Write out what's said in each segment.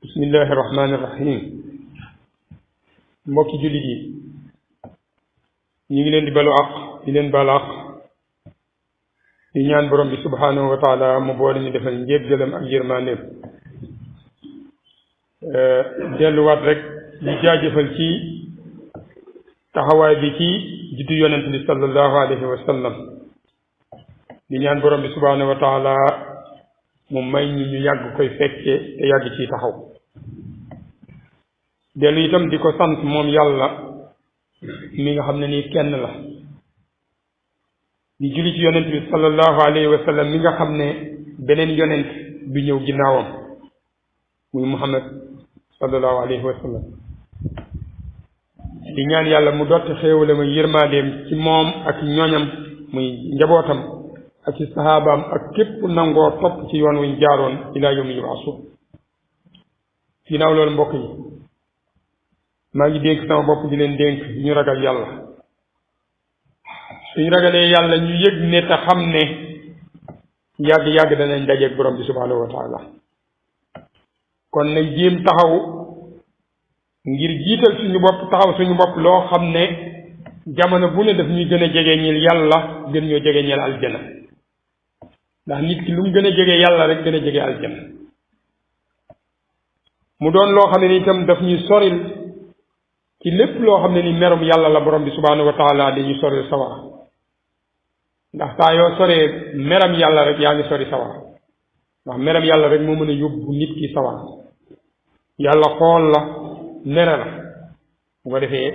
bismillahi rahmaani rahim mbokki jullit yi ñu ngi leen di balu àq di leen balu àq di ñaan borom bi subhanahu wa taala mu boole ñu defal njéggalam ak yërmandeem delluwaat rek di jaajëfal ci taxawaay bi ci juddu yonent bi sallallahu alayhi wa sallam di ñaan borom bi subhanahu wa taala mu may ñu yàgg koy fekke te yàgg ciy taxaw dellu itam di ko sant moom yàlla mi nga xam ne nii kenn la di julli ci yonent bi sallallahu alayhi wa sallam mi nga xam ne beneen yonent bi ñëw ginnaawam muy Muhammad sallallahu alayhi wa sallam di ñaan yàlla mu dotti xéewale ma yërmandeem ci moom ak ñoñam muy njabootam ak ci saxaabaam ak képp nangoo topp ci yoon wuñ jaaroon ilaa yawmi yub'asuun ginnaaw loolu mbokk yi maa ngi dénk sama bopp di leen dénk ñu ragal yàlla suñu ragalee yàlla ñu yëg ne te xam ne yàgg-yàgg danañ dajeeg borom bi subhaanahu wa taala kon nañ jéem taxaw ngir jiital suñu bopp taxaw suñu bopp loo xam ne jamono bu ne daf ñuy gën a jege ñeel yàlla gën ñoo jege ñeel aljana ndax nit ki lu mu gën a jege yàlla rek gën a jege aljana mu doon loo xam ne ni itam daf ñuy soril ci lépp loo xam ne ni merum yàlla la borom bi subhaanahu wa taala dañuy soril sawara ndax saa yoo soree meram yàlla rek yaa ngi sori sawara ndax meram yàlla rek moo mën a yóbbu nit ki sawara yàlla xool la mere la bu ko defee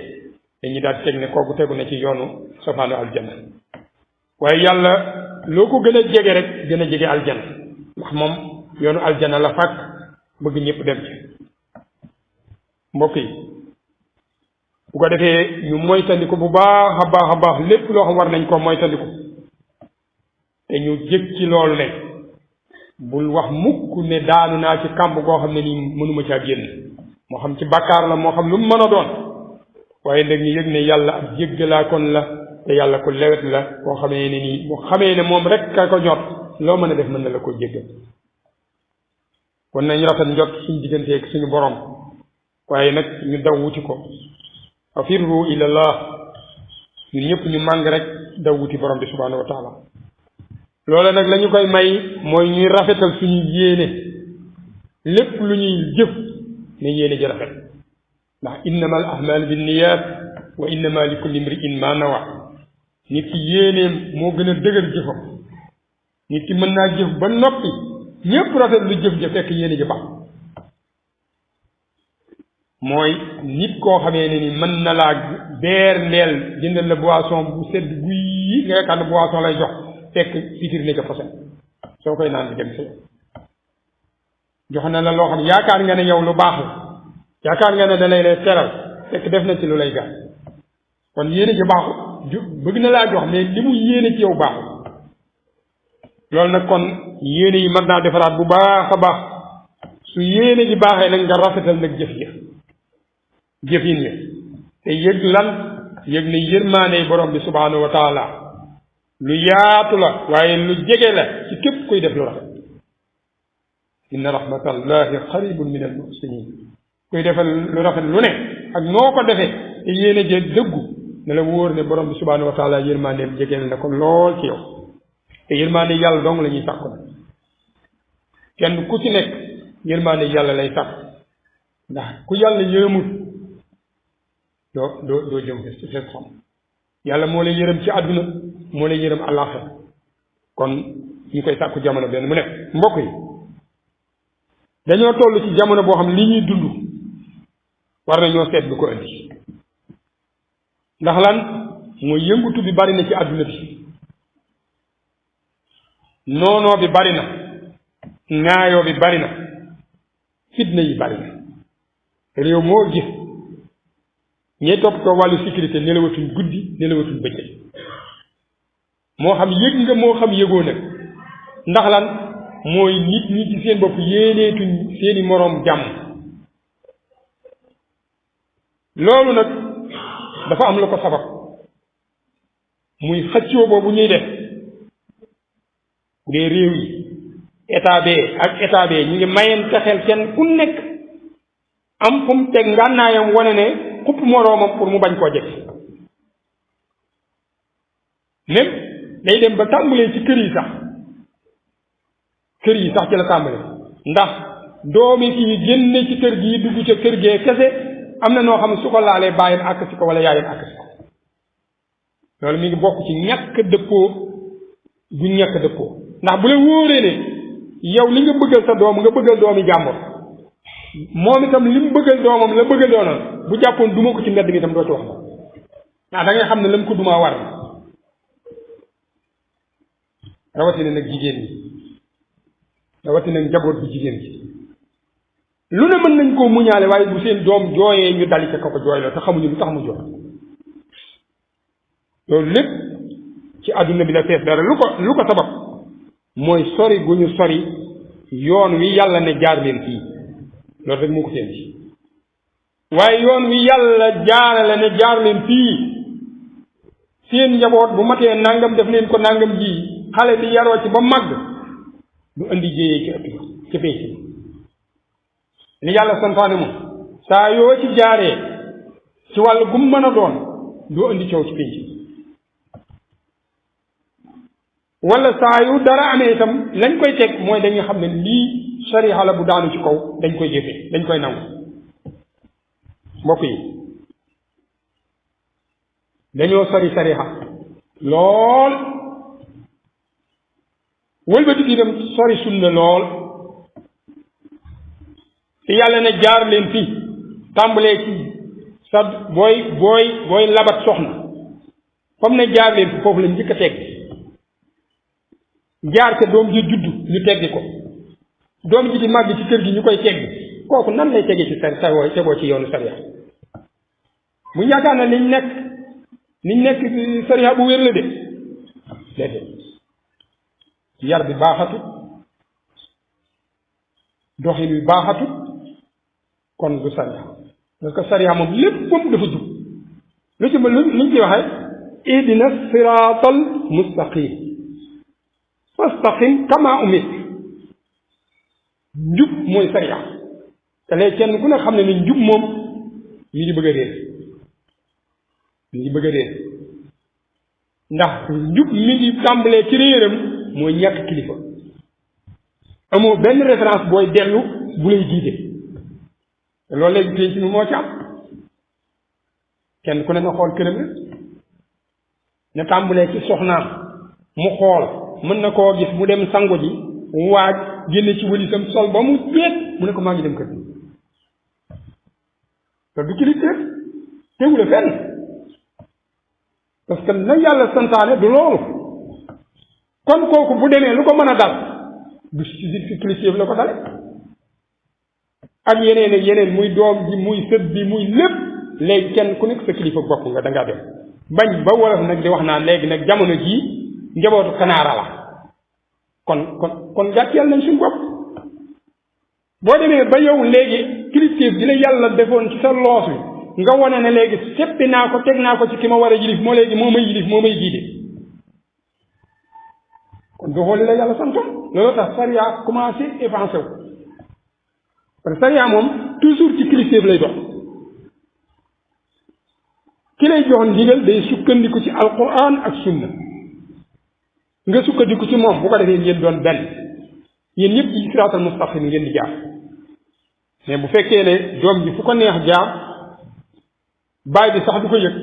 dañuy daal teg ne kooku tegu na ci yoonu sofaanu aljana waaye yàlla loo ko gën a jege rek gën a jege aljana ndax moom yoonu aljana la fàkk bëgg ñëpp dem ci mbokk yi bu ko defee ñu moytandiku bu baax a baax lépp loo xam war nañ koo moytandiku te ñu jëg ci loolu ne bul wax mukk ne daanu naa ci kàmb goo xam ne nii mënuma caa génn moo xam ci bàkkaar la moo xam lu mu mën a doon waaye nag ñu yëg ne yàlla ab jéggalaa kon la te yàlla ko lewet la koo xamee ne nii mu xamee ne moom rek ka ko ñor loo mën a def mën na la ko jéggal kon nañ rafet njot suñu digganteeg suñu borom waaye nag ñu daw wuti ko afirru ilallah ñun ñëpp ñu màng rek daw wuti borom bi subhanahu wa taala loola nag la ñu koy may mooy ñuy rafetal suñu yéene lépp lu ñuy jëf ne yéene ji rafet ndax innama al ahmal binniyat wa innama li kulli imri'in ma nawa nit ki yéeneem moo gën a dëgër jëfam nit ki mën naa jëf ba noppi ñëpp rafet lu jëf ja fekk yéene ji baax mooy nit koo xamee ne ni mën na laa beer ndeel jëndal la boisson bu sedd guy nga yaakaar ne boisson lay jox fekk fitir ne ca posen soo koy naan di dem si jox na la loo xam yaakaar nga ne yow lu baax la yaakaar nga ne da lay teral fekk def na ci lu lay gaañ kon yéene ci baaxu bëgg na laa jox mais li mu yéene ci yow baaxu loolu nag kon yéene yi mën naa defaraat bu baax a baax su yéene ji baaxee nag nga rafetal nag jëfin ya te yëg lan yëg ne yërmaane borom bi subhanahu wa taala lu yaatu la waaye lu jege la ci képp kuy def lu rafet inna rahmatallahi qaribun min al muhsinin kuy defal lu rafet lu ne ak noo ko defee te yéene je dëggu ne la wóor ne borom bi subhanahu wa taala yërmandeem jegeel na ko lool ci yow te yërmande yàlla dong la ñuy sàkku nag kenn ku ci nekk yërmande yàlla lay sàkk ndax ku yàlla yërëmut doo jëm ci fekk xam yàlla moo lay yërëm ci àdduna moo lay yërëm àllaaxira kon ñu koy sàkku jamono benn mu nekk mbokk yi dañoo toll ci jamono boo xam li ñuy dund war nañoo seet lu ko indi ndax lan mooy yëngutu bi bari na ci àdduna bi noonoo bi bari na ŋaayoo bi bari na fitna yi bari na réew moo gis ñee toppatoo wàllu sécurité nelawatuñ guddi nelawatuñ bëccëg moo xam yëg nga moo xam yëgoo nag ndax lan mooy nit ñi ci seen bopp yéeneetuñ seeni moroom jàmm loolu nag dafa am la ko sabab muy xëccoo boobu ñuy def bu dee réew yi état bee ak état bee ñu ngi mayante xel kenn ku nekk am fu mu teg ngànnaayam wane ne xupp moroomam pour mu bañ koo jekk même day dem ba tàmbalee ci kër yi sax ci la tàmbalee ndax doomi kii génne ci kër gi dugg ca kër gee kese am na noo xam ne su ko laalee bàyyam àkk si ko wala yaayam àkk si ko loolu mi ngi bokk ci ñàkk dëppoo bu ñàkk dëppoo ndax bu la wóoree ne yow li nga bëggal sa doom nga bëggal doomi jàmbur moom itam li mu bëggal doomam la bëggal doonal bu jàppoon duma ko ci mbedd mi itam doo ci wax ndax da ngay xam ne la mu ko dumaa war rawatina nag jigéen ñi rawatina njaboot bi jigéen ci lu ne mën nañ koo muñaale waaye bu seen doom jooyee ñu dali ca ko jooy la te xamuñu lu tax mu jooy loolu lépp ci àdduna bi la fees dara lu ko sabab mooy sori gu ñu sori yoon wi yàlla ne jaar leen fii loolu rek moo ko seen ci waaye yoon wi yàlla jaarale ne jaar leen fii seen njaboot bu matee nangam def leen ko nangam ji xale bi yaroo ci ba màgg du indi jéyee ci ëtt ci pénc li yàlla santaane moom saa yoo ci jaaree ci wàll gu mu mën a doon doo indi coow ci pénc wala saa yu dara amee itam lañ koy teg mooy dañuy xam ne lii sariya la bu daanu ci kaw dañ koy jëfee dañ koy nangu mbokk yi dañoo sori sariya lool wëlbati gi dem sori sunna lool te yàlla ne jaar leen fii tàmbalee ci sa booy labat soxna comme ne jaar leen fi foofu lañ njëkk a teg jaar ca doom ji juddu ñu teggi ko doom ji di màgg ci kër gi ñu koy teggi kooku nan lay tegee ci tegoo ci yoonu sariya mu yaakaar na niñ nekk sariya bu wér la de déedéet yar bi baaxatut doxin bi baaxatut kon du sariya parce que sariya moom léppam dafa jub lu ci luñ ci waxee ihdina siraatal mustaqim fastaqim kama umit njub mooy sariya te léegi kenn ku ne xam ne ni njub moom mi ngi bëgg a réer ndax njub mi ngi tàmbalee ci réeram mooy ñàkk kilifa amoo benn référence booy dellu bu lay jiite te loolu léegi pénc mi moo ci am kenn ku ne na xool këram rek na tàmbalee ci soxnaam mu xool mën na koo gis mu dem sango ji waaj génne ci wëlisam sol ba mu jeet mu ne ko maa ngi dem kër te du kilifteef tegule fenn parce que na yàlla santaane du loolu kon kooku bu demee lu ko mën a dal du si kilifteef la ko dale ak yeneen muy doom ji muy sët bi muy lépp léegi kenn ku nekk sa kilifa bopp nga dangaa dem bañ ba wolof nag di wax naa léegi nag jamono jii njabootu kanaara la kon gàcceel nañ suñu bopp boo demee ba yow léegi kilifteef gi la yàlla defoon ci sa loos wi nga wane ne léegi seppi naa ko teg naa ko ci ki ma war a yilif moo léegi moo may yilif moo may jiite kon doo xooli la yàlla santoon loolu tax sariya commencé avancé wu parce que sariya moom toujours ci kilifteef lay dox ki lay jox ndigal day sukkandiku ci alquran ak sunna nga sukkandiku ci moom bu ko defee ngeen doon benn yéen ñëpp ci siraatal mustaqim ngeen di jaar mais bu fekkee ne doom ji fu ko neex jaar baay bi sax du ko yëg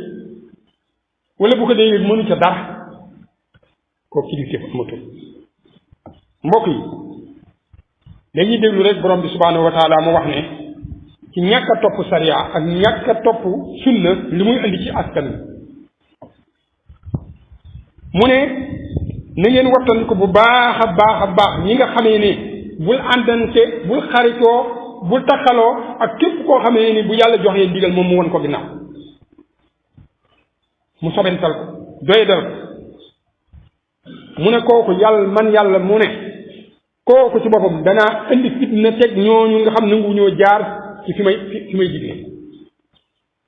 wala bu ko dee yëg mënu ca dara kooku kilifteef amatul mbokk yi dañuy déglu rek borom bi subhaanahu wa taala mu wax ne ci ñàkk a topp sariya ak ñàkk a topp sunna li muy indi ci askan mu ne na ngeen wattan ko bu baax a baax ñi nga xamee ni bul àndante bul xaritoo bul takkaloo ak képp koo xamee ni bu yàlla joxee ndigal moom mu won ko ginnaaw mu sobental ko doydal ko mu ne kooku yàlla mu ne kooku ci boppam danaa indi fitna teg ñooñu nga xam nangu ñoo jaar ci fi may digle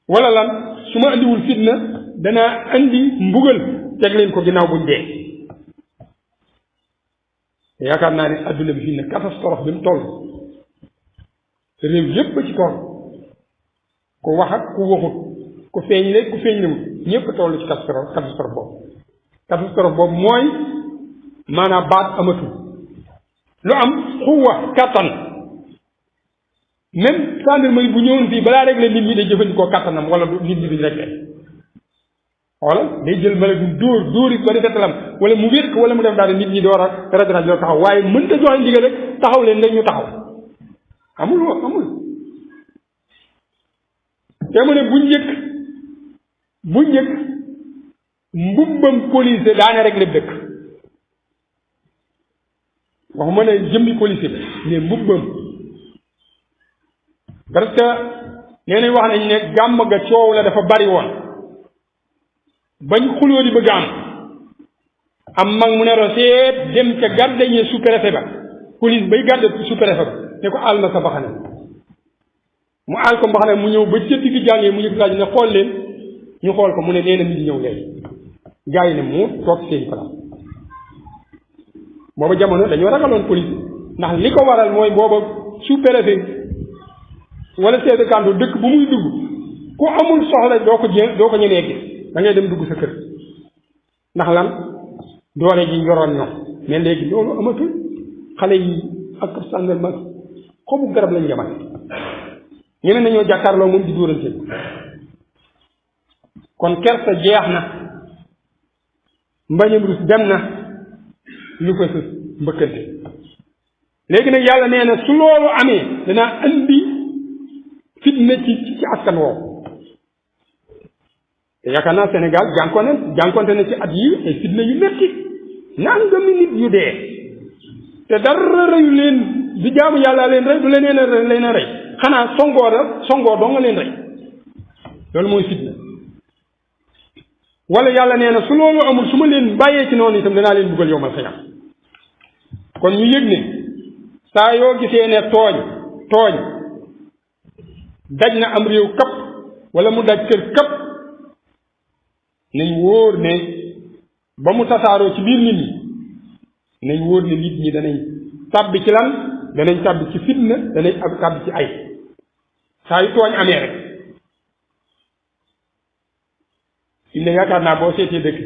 wala lan su ma indiwul fitna danaa indi mbugal teg leen ko ginnaaw buñ dee yaakaar naa ne adduna bi fii ne catastrophe bi mu toll réew yépp ci toll ku wax ak ku waxut ku feeñ léegi ku feeñ lewut ñëpp toll ci catastrophe boobu mooy maanaam baat amatul lu am xuwa kattan même gendarmerie bu ñëwoon fii balaa régler nit ñi day jëfandikoo kattanam wala nit ñi duñ régler xoolal day jël mala du dóor it ba di fetalam wala mu wér wala mu def daal nit ñi door a raj loo taxaw waaye mënta joxe ndigal rek taxaw leen rek ñu taxaw amul te mu ne bu njëkk mbubbam police daane rek lépp dëkk waxuma ne jëmmi police bi mais mbubbam parce que nee nañ wax nañ ne gàmm ga coow la dafa bari woon bañ xuloo di bëgg am mag mu ne roseet dem ca gardien sous-préfet ba police bay garde sous-préfet ba ne ko àll na sa mbaxane mu àll ko mbaxane mu ñëw ba ca digg jàngee mu yëg laaj ne xool leen ñu xool ko mu ne nee na mi di ñëw léegi gars yi ne mu toog seen place booba jamono dañoo ragaloon police ndax li ko waral mooy booba sous-préfet wala chef de canton dëkk bu muy dugg ku amul soxla doo ko ñemee gis da ngay dem dugg sa kër ndax lan doole ji yoroon ñoom mais léegi loolu amatul xale yi ak sàndarma xobu garab lañ jamal ñeneen nañoo jàkkaarloo moom di dóorante kon kersa jeex na mbañum rus dem na lu fa sës mbëkkante léegi nag yàlla nee na su loolu amee danaa andi fitna ci askan woowu te yaakaar naa Sénégal jànkonte na ci at yi ay fitna yu metti nangami nit yu dee te dara reyu leen di jaamu yàlla leen rey du leen a rey xanaa songoo doo nga leen rey loolu mooy fitna wala yàlla nee na su loolu amul su ma leen bàyyee ci noonu itam danaa leen buggal yowmal xiyam kon ñu yëg ne saa yoo gisee ne tooñ daj na am réew kap wala mu daj kër kap nañ wóor ne ba mu tasaaroo ci biir nit ñi nañ wóor ne nit ñi danañ tàbbi ci lan danañ tàbbi ci fitna danañ tàbbi ci ay saa yu tooñ amee rek il ne yaakaar naa boo seetee dëkk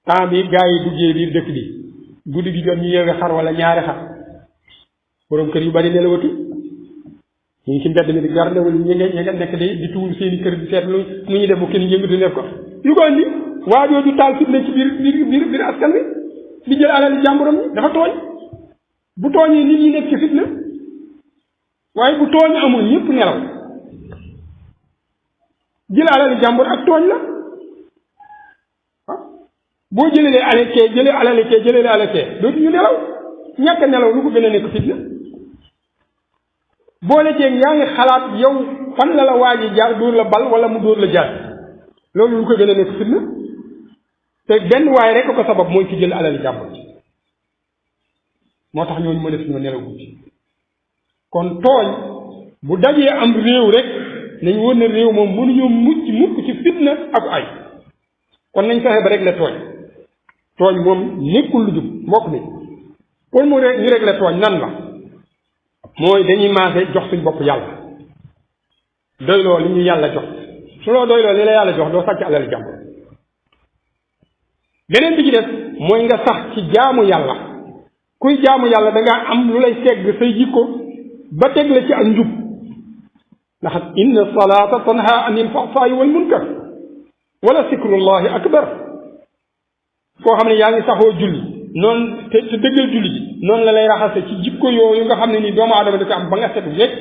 temps bi gaa yi duggee biir dëkk bi guddi gi jot ñu yeewe xar wala ñaari xar borom kër yu bari nelawatu ñu ngi ci mbedd mi di garde wala ñu nga nekk di tuul seeni kër di seet lu ñu def bu kenn yëngatu def ko lu ko andi waajoo du taal fitna ci biir askan wi di jël alal jàmburam yi dafa tooñ bu tooñee nit ñi nekk ci fitna waaye bu tooñ amul ñëpp nelaw jël alal jàmbur ak tooñ la boo jëlee alal kee jëlee alal kee dootu ñu nelaw ñàkk a nelaw lu ko gën a nekk fitna boole ceeg yaa ngi xalaat yow fan la waa ji jaar dóor la bal wala mu dóor la jaar loolu lu ko gën a nekk fitna te benn waaye rek ko sabab mooy ci jël alal jàmbur moo tax ñooñu mën a fi ñoo nelaw guddi kon tooñ bu dajee am réew rek nañ wër na réew moom mënuñoo mucc mukk ci fitna ak ay kon nañ fexe ba régler tooñ moom nekkul lu jub mbokk mi pour mu ñu régler tooñ nan la mooy dañuy maase jox suñ bopp yàlla doyloo li ñu yàlla jox su loo doyloo li la yàlla jox doo sàcc alal jàmbur beneen bi ci def mooy nga sax ci jaamu yàlla kuy jaamu yàlla da ngaa am lu lay segg say jikko ba teg la ci ak njub ndax inna salata tanha anil fahsaa'i wal munkar wala zikrullahi akbar koo xam ne yaa ngi saxoo julli noonu te dëggal julli ji noonu la lay raxase ci jikko yooyu nga xam ne nii doomu aadama da ko am ba nga set wecc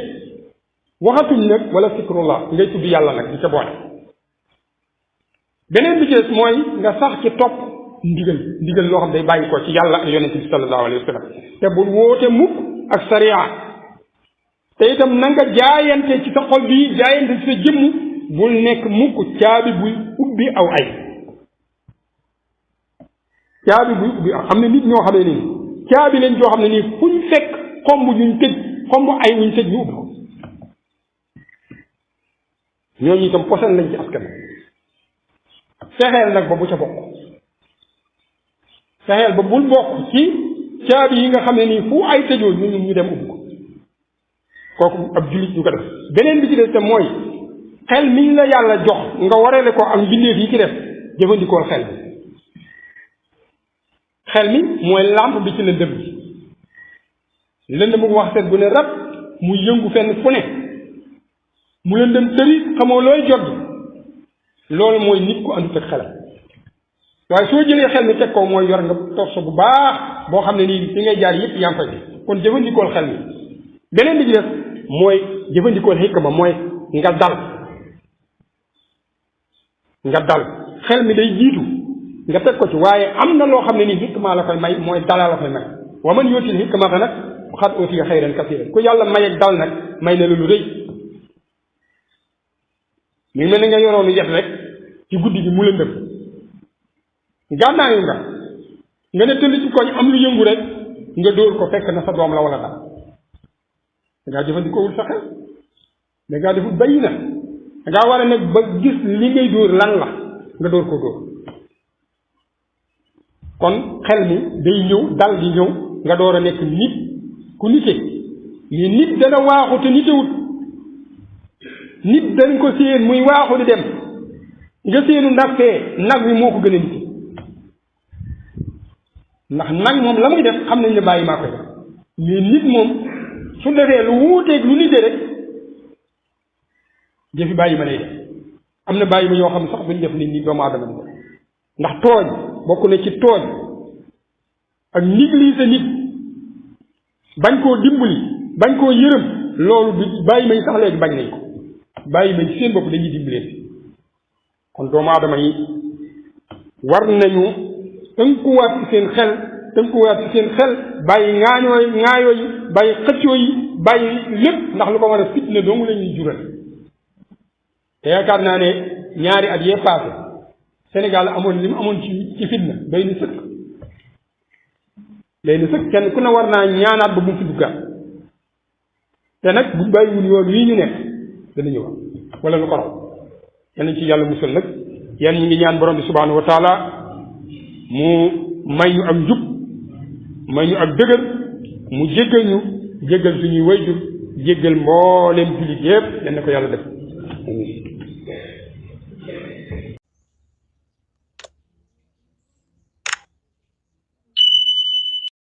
waxatuñ nag wala zikrullah ngay tudd yàlla nag di ca boole beneen bi ci des mooy nga sax ci topp ndigal loo xam day bàyyi ko ci yàlla ak yonente bi sallallahu alayhi wa sallam te bul wóote mukk ak sariya te itam na nga jaayante ci sa xol bi jaayante ci sa jëmm bul nekk mukk caabi buy ubbi aw ay caabi buy ubbi aw xam ne nit ñoo xam ne nii caabi leen joo xam ne nii fuñ fekk xomb ñuñ tëj xomb ay wuñ tëj ñu ubbi ko ñooñu itam posen lañ ci askan fexeel nag ba bu ca bokk fexeel ba bul bokk ci caabi yi nga xam ne nii fu ay tëjoo ñu dem ubbi ko kooku ab jullit du ko def beneen bi ci des te mooy xel miñ la yàlla jox nga warale ko ak mbindeef yi ci def jëfandikool xel bi xel mi mooy lampe bi ci lëndëm bi lëndëm bu wax seet bu ne rab mu yëngu fenn fu ne mu lëndëm tëri xamoo looy jot loolu mooy nit ku àndut ak xelam waaye soo jëlee xel mi teg ko mooy yor nga torso bu baax boo xam ne nii fi ngay jaar yëpp yaa ngi koy kon jëfandikool xel mi beneen bi ci def mooy jëfandikool xikma mooy nga dal xel mi day jiitu nga teg ko ci waaye am na loo xam ne nii xikma la koy may mooy dala la koy may wa man yuutil xikmata nag xat utiya xayran kasiran ku yàlla may ak dal nag may na lu rëy mi mel ni nga yoroonu yet rek ci guddi gi mu lëndëm gànnaayu nga ne tëll ci koñ am lu yëngu rek nga dóor ko fekk na sa doom la wala dal dangaa jëfandikoowul sa xel dangaa deful bayi na dangaa war a nekk ba gis li ngay dóor lan la nga dóor ko dóor kon xel mi day ñëw dal di ñëw nga door a nekk nit ku nite mais nit dana waaxu te nitewut nit dañ ko séen muy waaxu di dem nga séenu nag fee nag wi moo ko gën a nite ndax nag moom la muy def xam nañ ne bàyyi maa koy def mais nit moom su defee lu wuuteeg lu nite rek jëfi bàyyi ma lay def am na bàyyi ma yoo xam ne sax duñ def nit ñi doomu aadama di def ndax tooñ bokk na ci tooñ ak négliger nit bañ koo dimbali bañ koo yërëm loolu du bàyyi may sax léegi bañ nañ ko bàyyi may seen bopp dañuy dimbalee kon doomu aadama yi war nañu tënkuwaat ci seen xel bàyyi ŋaayoo yi bàyyi xëccoo yi bàyyi lépp ndax lu ko war a fitna doomu la ñuy jural te yaakaar naa ne ñaari at yee passé Sénégal amoon li mu amoon ci fitna day na sëkk kenn ku ne war naa ñaanaat ba bu mu fi duggaat te nag buñ bàyyiwul yoon wii ñu nekk dana ñëwaat wala lu ko raw yal nañ ci yàlla musal nag yéen ñu ngi ñaan borom bi subhanahu wa taala mu may ñu ak njub may ñu ak dëgër mu jéggal suñuy wayjur jéggal mbooleem jullit yépp yal na ko yàlla def